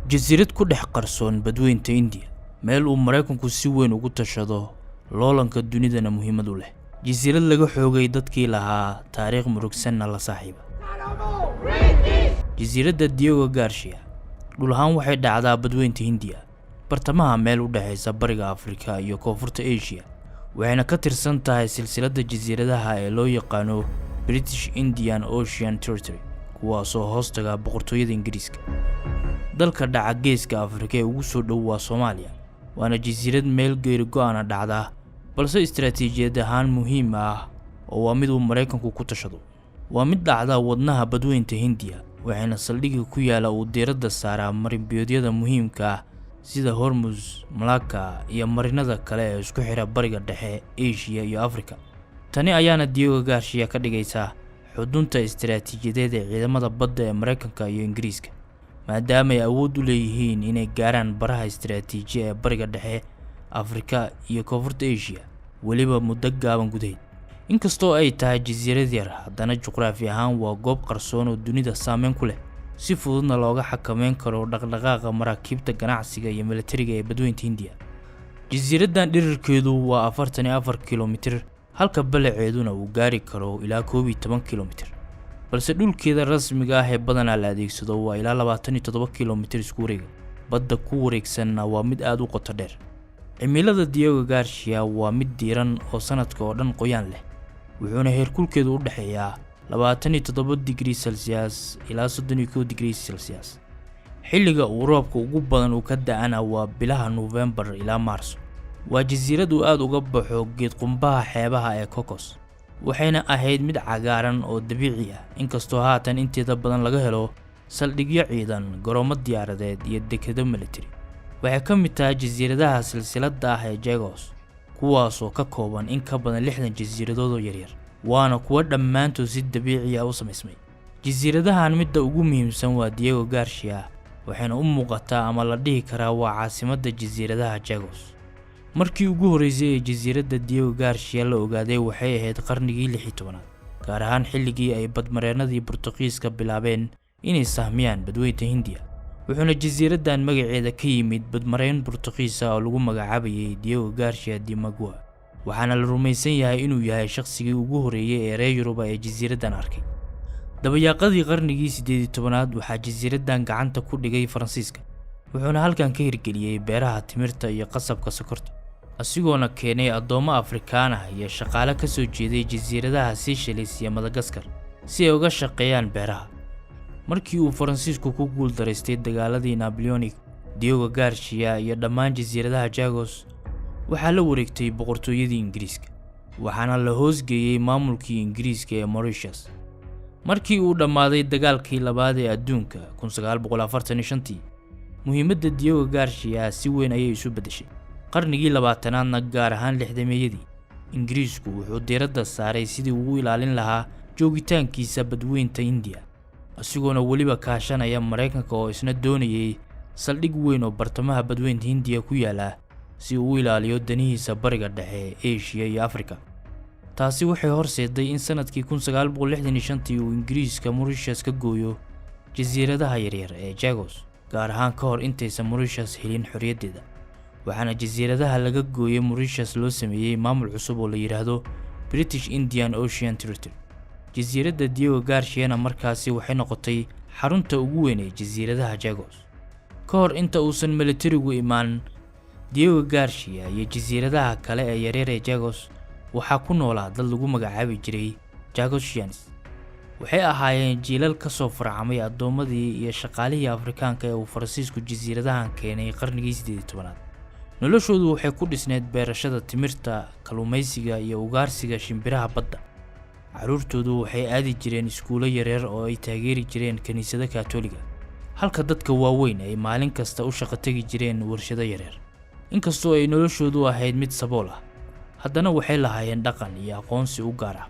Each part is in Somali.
Jasiirad ku dhex qarsoon Badweynta Indiya, meel uu Maraykanku si weyn ugu tashado, loolanka dunidana muhiimad u leh. Jasiirad laga xoogay dadkii lahaa, taariikh murugsanna la saaxiiba. Jasiiradda Diego Garcia dhul ahaan waxay dhacdaa Badweynta Hindiya, bartamaha, meel u dhexaysa Bariga Afrika iyo Koonfurta Asia, waxayna ka tirsan tahay silsiladda jasiiradaha ee loo yaqaano British Indian Ocean Territory, kuwaasoo hoostaga Boqortooyada Ingiriiska. Dalka dhaca Geeska Afrika ee ugu soo dhow waa Soomaaliya, waana jasiirad meel geeri go'ana dhacda, balse istaraatiijiyad ahaan muhiim ah oo waa mid uu Maraykanku ku tashado. Waa mid dhacda wadnaha Badweynta Hindiya, waxayna saldhigga ku yaala uu diiradda saaraa marinbiyoodyada muhiimka ah sida Hormuz, Malaka iyo marinada kale ee isku xira Bariga Dhexe, Asia iyo Afrika. Tani ayaana Diego Garcia ka dhigaysa xudunta istaraatiijiyadeed ee ciidamada badda ee Maraykanka iyo Ingiriiska, maadaama ay awood u leeyihiin inay gaaraan baraha istaraatiiji ee Bariga Dhexe, Afrika iyo Koonfurta Asia, weliba muddo gaaban gudaheed. Inkastoo ay tahay jasiirad yar, haddana juqraafi ahaan waa goob qarsoon oo dunida saameyn ku leh, si fududna looga xakameyn karo dhaqdhaqaaqa maraakiibta ganacsiga iyo militariga ee Badweynta Hindiya. Jasiiraddan dhererkeedu waa 44 kilomitir, halka balaceeduna uu gaari karo ilaa 11 kilomitir, balse dhulkeeda rasmiga ah ee badanaa la adeegsado waa ilaa 27 kilomitir isku wareega. Badda ku wareegsanna waa mid aada u qoto dheer. Cimilada Diego Garcia waa mid diiran oo sanadka oo dhan qoyaan leh, wuxuuna heerkulkeedu u dhexeeyaa 27 digrii Celsius ilaa 31 digrii Celsius. Xilliga uu roobka ugu badan uu ka da'ana waa bilaha Nofembar ilaa Maarso. Waa jasiirad uu aada uga baxo geed qumbaha xeebaha ee cocos, waxayna ahayd mid cagaaran oo dabiici ah, inkastoo haatan inteeda badan laga helo saldhigyo ciidan, garoomo diyaaradeed iyo dekedo military. Waxay ka mid tahay jasiiradaha silsiladda ah ee Chagos, kuwaasoo ka kooban in ka badan 60 jasiiradood oo yaryar, waana kuwo dhammaantood si dabiici ah u samaysmay. Jasiiradahan midda ugu muhiimsan waa Diego Garcia, waxayna u muuqataa ama la dhihi karaa waa caasimadda jasiiradaha Chagos. Markii ugu horreysay ee jasiiradda Diego Garcia la ogaaday waxay ahayd qarnigii 16aad, gaar ahaan xilligii ay badmareennadii Burtuqiiska bilaabeen inay sahmiyaan Badweynta Hindiya, wuxuuna jasiiraddan magaceeda ka yimid badmareen Burtuqiisa oo lagu magacaabayay Diego Garcia de Magua, waxaana la rumaysan yahay inuu yahay shaqsigii ugu horreeyey ee reer Yuruba ee jasiiraddan arkay. Dabayaaqadii qarnigii 18aad waxaa jasiiraddan gacanta ku dhigay Faransiiska, wuxuuna halkan ka hirgeliyey beeraha timirta iyo qasabka sokorta, asigoona keenay addoommo Afrikaan ah iyo shaqaale ka soo jeeday jasiiradaha Seychelles iyo Madagaskar si ay uga shaqeeyaan beeraha. Markii uu Faransiisku ku guuldaraystay dagaaladii Napoleonic, Diego Garcia iyo dhammaan jasiiradaha Chagos waxaa la wareegtay Boqortooyadii Ingiriiska, waxaana la hoosgeeyey maamulkii Ingiriiska ee Mauritius. Markii uu dhammaaday dagaalkii labaad ee adduunka 1945-tii, muhiimadda Diego Garcia si weyn ayay isu beddeshay. Qarnigii 20aadna, gaar ahaan 60meeyadii, Ingiriisku wuxuu diiradda saaray sidii uu u ilaalin lahaa joogitaankiisa Badweynta Indiya, isagoona weliba kaashanaya Maraykanka oo isna doonayay saldhig weyn oo bartamaha Badweynta Hindiya ku yaala, si uu u ilaaliyo danihiisa Bariga Dhexe, Asia iyo Afrika. Taasi waxay horseeday in sanadkii 1965-tii uu Ingiriiska Mauritius ka gooyo jasiiradaha yaryar ee Chagos, gaar ahaan ka hor intaysan Mauritius helin xorriyaddeeda, waxaana jasiiradaha laga gooyey Mauritius loo sameeyey maamul cusub oo la yidhaahdo British Indian Ocean Territory. Jasiiradda Diego Garciana markaasi waxay noqotay xarunta ugu weyn ee jasiiradaha Chagos. Ka hor inta uusan militarigu imaan, Diego Garcia iyo jasiiradaha kale ee yaryar ee Chagos waxaa ku noolaa dad lagu magacaabi jiray Chagossians. Waxay ahaayeen jiilal ka soo farcamay addoommadii iyo shaqaalihii Afrikaanka ee uu Faransiisku jasiiradahan keenay qarnigii 18aad. Noloshoodu waxay ku dhisneyd beerashada timirta, kalluumaysiga iyo ugaarsiga shimbiraha badda. Carruurtoodu waxay aadi jireen iskuulo yaryar oo ay taageeri jireen kiniisado Kaatooliga, halka dadka waaweyn ay maalin kasta u shaqo tegi jireen warshado yaryar. Inkastoo ay noloshoodu ahayd mid sabool ah, haddana waxay lahaayeen dhaqan iyo aqoonsi u gaar ah.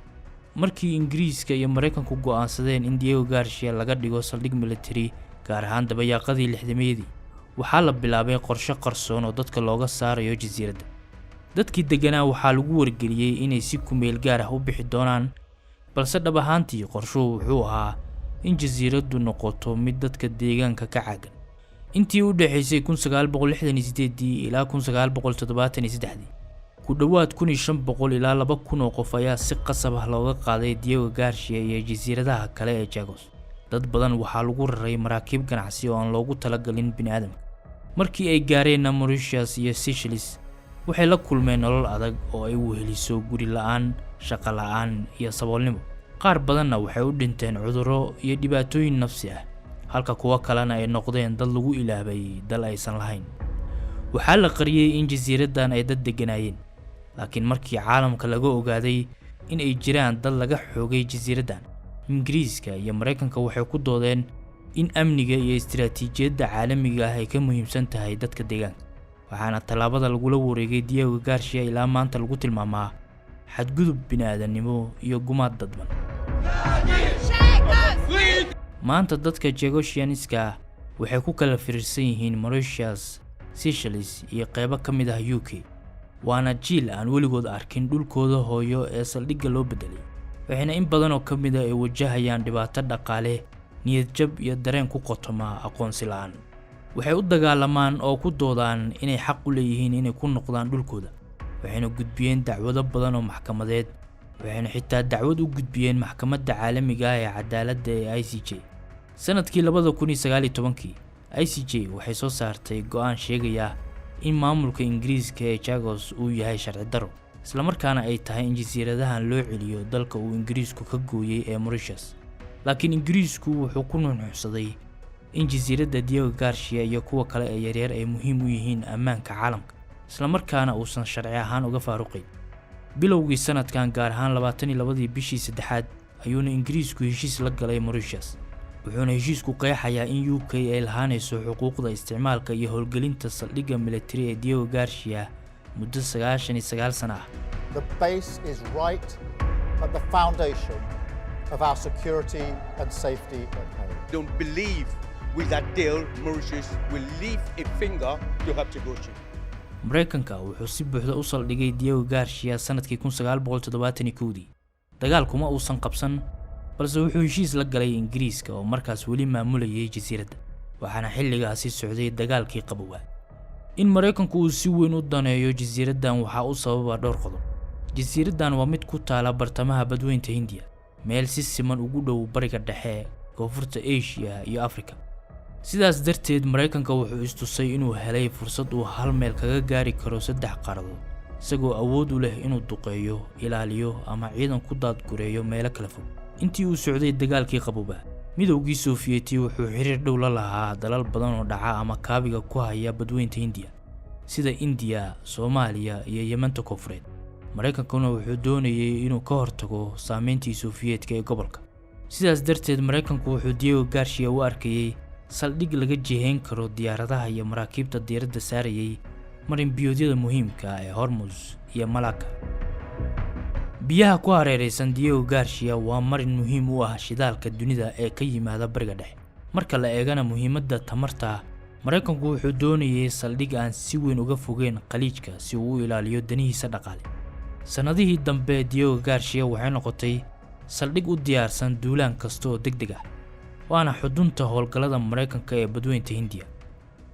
Markii Ingiriiska iyo Maraykanku go'aansadeen in Diego Garcia laga dhigo saldhig military, gaar ahaan dabayaaqadii 60meeyadii, waxaa la bilaabay qorshe qarsoon oo dadka looga saarayo jasiiradda. Dadkii degganaa waxaa lagu wargeliyey inay si kumeel gaar ah u bixi doonaan, balse dhab ahaantii qorshuhu wuxuu ahaa in jasiiraddu noqoto mid dadka deegaanka ka caagan. Intii u dhexaysay 1968-dii ilaa 1973-dii, ku dhowaad 1500 ilaa 2000 oo qof ayaa si qasab ah looga qaaday Diego Garcia iyo jasiiradaha kale ee Chagos. Dad badan waxaa lagu raray maraakiib ganacsi oo aan loogu talagalin bini'aadamka. Markii ay gaareenna Mauritius iyo Seychelles, waxay la kulmeen nolol adag oo ay weheliso guri la'aan, shaqo la'aan iyo saboolnimo. Qaar badanna waxay u dhinteen cudurro iyo dhibaatooyin nafsi ah, halka kuwo kalena ay noqdeen dad lagu ilaabay dal aysan lahayn. Waxaa la qariyey in jasiiraddan ay dad degganaayeen, laakiin markii caalamka laga ogaaday in ay jiraan dad laga xoogay jasiiraddan, Ingiriiska iyo Maraykanka waxay ku doodeen in amniga iyo istiraatiijiyadda caalamiga ah ay ka muhiimsan tahay dadka deegaanka. Waxaana tallaabada lagula wareegay Diego Garcia ilaa maanta lagu tilmaamaa xadgudub bini'aadannimo iyo gumaad dadban. Maanta dadka Chagossians-ka waxay ku kala firirsan yihiin Mauritius, Seychelles iyo qeybo ka mid ah UK, waana jiil aan weligood arkin dhulkooda hooyo ee saldhigga loo beddelay. Waxayna in badan oo ka mid ah ay wajahayaan dhibaato dhaqaale, niyad jab iyo dareen ku qotoma aqoonsi la'aan. Waxay u dagaalamaan oo ku doodaan inay xaq u leeyihiin inay ku noqdaan dhulkooda, waxayna gudbiyeen dacwado badan oo maxkamadeed, waxayna xitaa dacwad u gudbiyeen Maxkamadda Caalamiga ah ee Cadaaladda ee ICJ. Sanadkii 2019-kii, ICJ waxay soo saartay go'aan sheegaya in maamulka Ingiriiska ee Chagos uu yahay sharci darro, islamarkaana ay tahay in jasiiradahan loo celiyo dalka uu Ingiriisku ka gooyey ee Mauritius. Laakiin Ingiriisku wuxuu ku nuuxnuuxsaday in jasiiradda Diego Garcia iyo kuwa kale ee yaryar ay muhiim u yihiin ammaanka caalamka, islamarkaana uusan sharci ahaan uga faaruqayn. Bilowgii sanadkan, gaar ahaan 22-dii bishii saddexaad, ayuuna Ingiriisku heshiis la galay Mauritius, wuxuuna heshiisku qeexayaa in UK ay lahaanayso xuquuqda isticmaalka iyo howlgelinta saldhigga militari ee Diego Garcia muddo 99 sano ah. The base is right at the foundation of our security and safety at home. Don't believe with that deal Mauritius will lift a finger to help Chagossians. Maraykanka wuxuu si buuxda u saldhigay Diego Garcia sanadkii 1971-dii. Dagaalkuma uusan qabsan, balse wuxuu heshiis la galay Ingiriiska oo markaas weli maamulayay jasiiradda, waxaana xilligaasi socday Dagaalkii Qabowaa. In Maraykanku uu si weyn u daneeyo jasiiraddan waxaa u sababa dhowr qodob. Jasiiraddan waa mid ku taala bartamaha Badweynta Hindiya, meel si siman ugu dhow Bariga Dhexe, Koonfurta Asia iyo Afrika. Sidaas darteed, Maraykanka wuxuu istusay inuu helay fursad uu hal meel kaga gaari karo saddex qaaradood, isagoo awood u leh inuu duqeeyo, ilaaliyo ama ciidan ku daadgureeyo meelo kala fog. Intii uu socday Dagaalkii Qabowaa, Midowgii Sofiyeeti wuxuu xiriir dhow la lahaa dalal badan oo dhaca ama kaabiga ku haya Badweynta Hindiya, sida Indiya, Soomaaliya iyo Yemanta Koonfureed. Maraykankuna wuxuu doonayay inuu ka hortago saameyntii Sofiyeetka ee gobolka. Sidaas darteed, Maraykanku wuxuu Diego Garcia u arkayey saldhig laga jihayn karo diyaaradaha iyo maraakiibta diiradda saarayay marinbiyoodyada muhiimka ee Hormuz iyo Malaka. Biyaha ku hareeraysan Diego Garcia waa marin muhiim u ah shidaalka dunida ee ka yimaada Bariga Dhexe. Marka la eegana muhiimadda tamarta, Maraykanku wuxuu doonayay saldhig aan si weyn uga fogeyn Khaliijka si uu u ilaaliyo danihiisa dhaqaale. Sannadihii dambe, Diego Garcia waxay noqotay saldhig u diyaarsan duulaan kasta oo deg deg ah, waana xudunta howlgallada Maraykanka ee Badweynta Hindiya.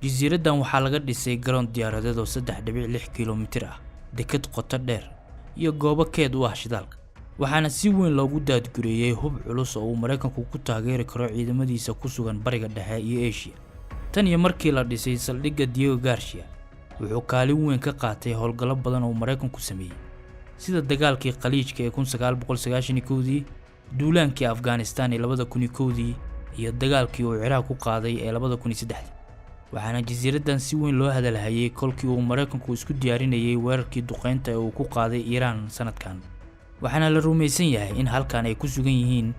Jasiiraddan waxaa laga dhisay garoon diyaaradeed oo 3.6 kilomitir ah, dekad qoto dheer iyo goobo keed u ah shidaalka, waxaana si weyn loogu daadgureeyey hub culus oo uu Maraykanku ku taageeri karo ciidamadiisa ku sugan Bariga Dhexe iyo Asia. Tan iyo markii la dhisay saldhigga Diego Garcia, wuxuu kaalin weyn ka qaatay howlgallo badan oo Maraykanku sameeyey, sida dagaalkii Khaliijka ee 1991-dii, duulaankii Afghanistan ee 2001-dii iyo dagaalkii uu Ciraaq ku qaaday ee 2003-dii. Waxaana jasiiraddan si weyn loo hadalhayay kolkii uu Maraykanku isku diyaarinayay weerarkii duqeynta ee uu ku qaaday Iiraan sanadkan, waxaana la rumaysan yahay in halkan ay ku sugan yihiin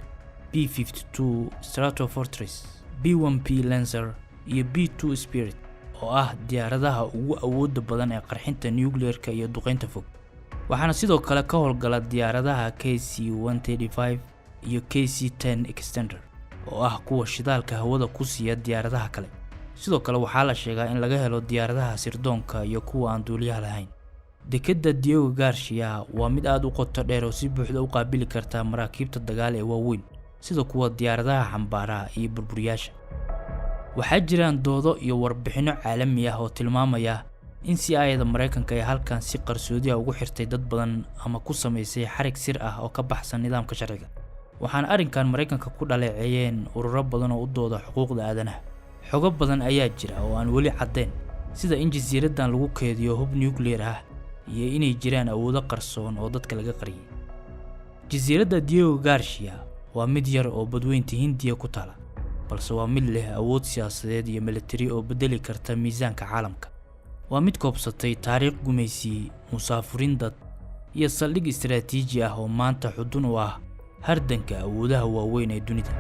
B-52 Stratofortress, B-1B Lancer iyo B-2 Spirit oo ah diyaaradaha ugu awoodda badan ee qarxinta nuclear-ka iyo duqeynta fog. Waxaana sidoo kale ka howlgala diyaaradaha KC iyo KC 10 Extender oo ah kuwa shidaalka hawada ku siiya diyaaradaha kale. Sidoo kale, waxaa la sheegaa in laga helo diyaaradaha sirdoonka iyo kuwa aan duuliyaha lahayn. Dekedda Diego Garcia waa mid aad u qoto dheer oo si buuxda u qaabili karta maraakiibta dagaal ee waaweyn, sida kuwa diyaaradaha xambaara iyo burburiyaasha. Waxaa jiraan doodo iyo warbixinno caalami ah oo tilmaamaya in CIA-da Maraykanka ay halkan si qarsoodi ah ugu xirtay dad badan ama ku samaysay xarig sir ah oo ka baxsan nidaamka sharciga. Waxaana arrinkan Maraykanka ku dhaleeceeyeen ururo badan oo u dooda xuquuqda aadanaha. Xogo badan ayaa jira oo aan weli caddayn, sida in jasiiraddan lagu keydiyo hub nuclear ah iyo inay jiraan awoodo qarsoon oo dadka laga qariyay. Jasiiradda Diego Garcia waa mid yar oo Badweynta Hindiya ku taala, balse waa mid leh awood siyaasadeed iyo militari oo beddeli karta miisaanka caalamka. Waa mid koobsatay taariikh gumaysi, musaafurin dad iyo saldhig istaraatiiji ah oo maanta xudun u ah hardanka awoodaha waaweyn ee dunida.